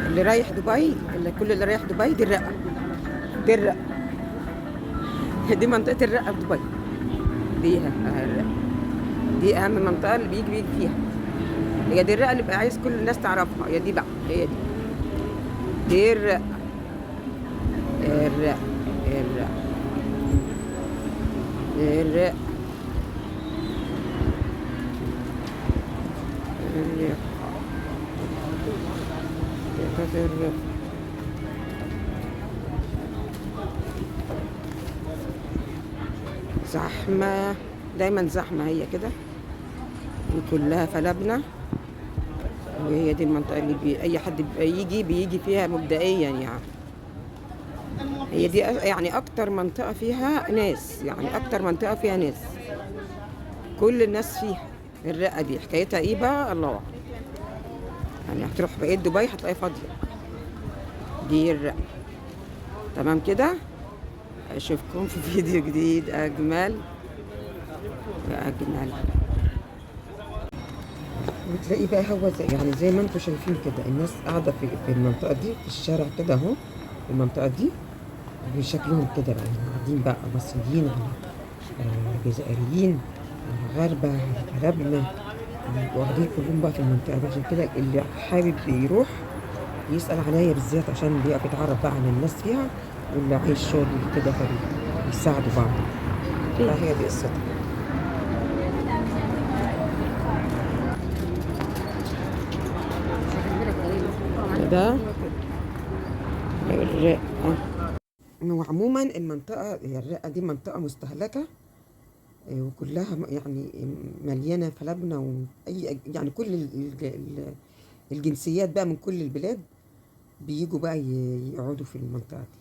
اللي رايح دبي، اللي كل اللي رايح دبي دي الرقة، دي الرقة، دي منطقة الرقة في دبي، دي الرقة، دي أهم منطقة اللي بيجي فيها، هي دي الرقة اللي بقى عايز كل الناس تعرفها، هي دي بقى، هي دي، دي الرقة، الرقة، الرقة، الرقة، الرقة، الرقة. زحمة دايما، زحمة هي كده، وكلها فلبنة، وهي دي المنطقة اللي أي حد بيجي فيها مبدئيا يعني. هي دي يعني أكتر منطقة فيها ناس، يعني أكتر منطقة فيها ناس، كل الناس فيها. الرقة دي حكايتها إيه بقى؟ الله أعلم. يعني هتروح بقية دبي هتلاقيها فاضية. دي الرقة. تمام كده؟ أشوفكم في فيديو جديد أجمل وأجمل. وتلاقي بقى هو زي، يعني زي ما انتم شايفين كده الناس قاعدة في المنطقة دي، في الشارع كده أهو، المنطقة دي بشكلهم كده بقى، يعني قاعدين بقى مصريين على جزائريين على غربة على فلبنة، وقاعدين كلهم بقى في المنطقة دي. عشان كده اللي حابب يروح يسأل عليا بالذات، عشان بيبقى بيتعرف بقى على الناس فيها، واللي عايز شغل كده فبيساعدوا بعض. فهي دي قصتها. ده الرقة. وعموما المنطقة هي الرقة دي منطقة مستهلكة، وكلها يعني مليانة فلبنة، وأي يعني كل الجنسيات بقى من كل البلاد بيجوا بقى يقعدوا في المنطقة دي.